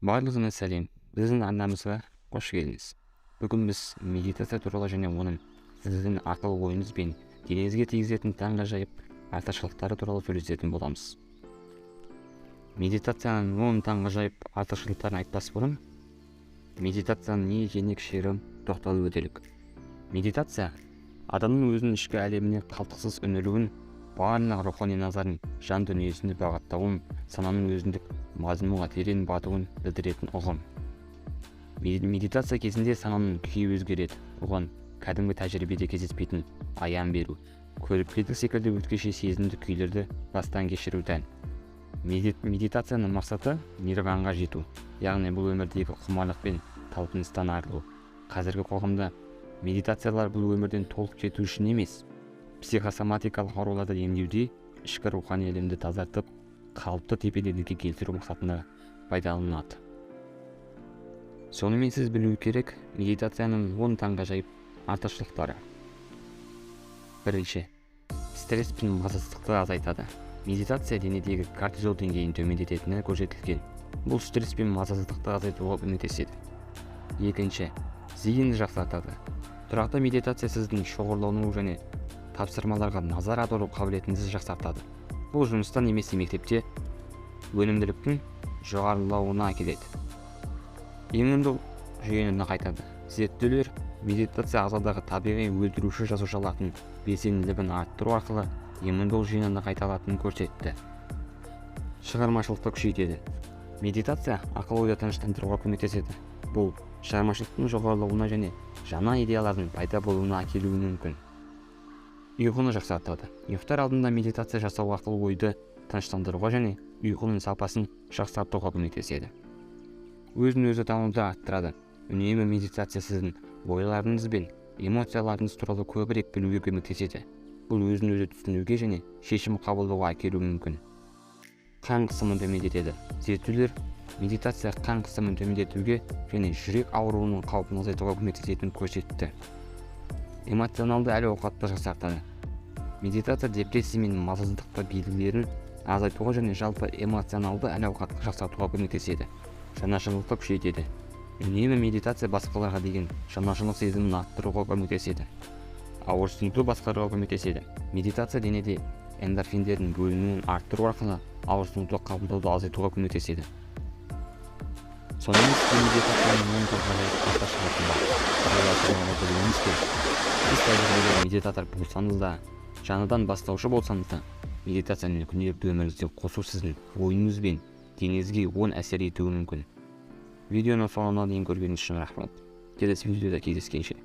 Барлығына сәлем. Біздің арнамызға қош келдіңіз. Бүгін біз медитация туралы және оның сіздің ақыл ойыңыз бен денеңізге тигізетін таңғажайып артықшылықтары туралы сөйлесетін боламыз. Медитацияның 10 таңғажайып артықшылықтарын айтпас бұрын, медитацияның не екеніне кішігірім тоқталып өтелік. Медитация адамның өзінің ішкі әлеміне қалтқысыз үңілуін, барлық рухани назарын жан дүниесіне бағыттауын, сананың өзіндік мазмұнға терең батуын білдіретін ұғым. Медитация кезінде сананың күйі өзгереді, оған кәдімгі тәжірибеде кездеспейтін аян беру, көріпкелдік секілді өзгеше сезімді күйлерді бастан кешіру тән. Медитацияның мақсаты нирванға жету, яғни бұл өмірдегі құмарлық пен талпыныстан арылу. Қазіргі қоғамда медитациялар бұл өмірден толық кету үшін емес, психосоматикалық ауруларды емдеуде ішкі рухани әлемді тазартып, қалыпты тепе-теңдікке келтіру мақсатында пайдаланылады. Сонымен сіз білу керек медитацияның 10 таңғажайып артықшылықтары. Бірінші, стресс пен мазасыздықты азайтады. Медитация денедегі кортизол деңгейін төмендететіні көрсетілген. Бұл стресс пен мазасыздықты азайтуға көмектеседі. Екінші, зейінді жақсартады. Тұрақты медитация сіздің шоғырлану және тапсырмаларға назар аудару қабілетіңізді жақсартады. Бұл жұмыста немесе мектепте өнімділіктің жоғарылауына әкеледі. Иммундық жүйені нығайтады. Зерттеулер медитация ағзадағы табиғи өлтіруші жасушалардың белсенділігін арттыру арқылы иммундық жүйені нығайта алатынын көрсетті. Шығармашылықты күшейтеді. Медитация ақыл ойды тыныштандыруға көмектеседі. Бұл шығармашылықтың жоғарылауына және жаңа идеялардың пайда болуына әкелуі мүмкін. Ұйқыны жақсартады. Ұйықтар алдында медитация жасау ақыл ойды тыныштандыруға және ұйқының сапасын жақсартуға көмектеседі. Өзін өзі тануды арттырады. Үнемі медитация сіздің ойларыңыз бен эмоцияларыңыз туралы көбірек білуге көмектеседі. Бұл өзін өзі түсінуге және шешім қабылдауға әкелуі мүмкін. Қан қысымын төмендетеді. Зерттеулер медитация қан қысымын төмендетуге және жүрек ауруының қаупін азайтуға көмектесетінін көрсетті. Эмоционалды әл-ауқатты жақсартады. Медитация депрессия мен мазасыздықты белгілерін азайтуға және жалпы эмоционалды әл-ауқатты жақсартуға көмектеседі. Жанашырлықты күшейтеді. Үнемі медитация басқаларға деген жанашырлық сезімін арттыруға көмектеседі. Ауырсынуды басқаруға көмектеседі. Медитация денеде эндорфиндердің бөлінуін арттыру арқылы ауырсынуды қабылдауды азайтуға көмектеседі. Сонымен сізге медитацияның 10 таңғажайып артықшылығы бар. Білуіңіз керек. Сіз тәжірибелі медитатор болсаңыз да, жаңадан бастаушы болсаңыз да, медитацияны күнделікті өміріңізге қосу сіздің ойыңыз бен денеңізге оң әсер етуі мүмкін. Видеоны соңына дейін көргеніңіз үшін рахмет. Келесі видеода кездескенше.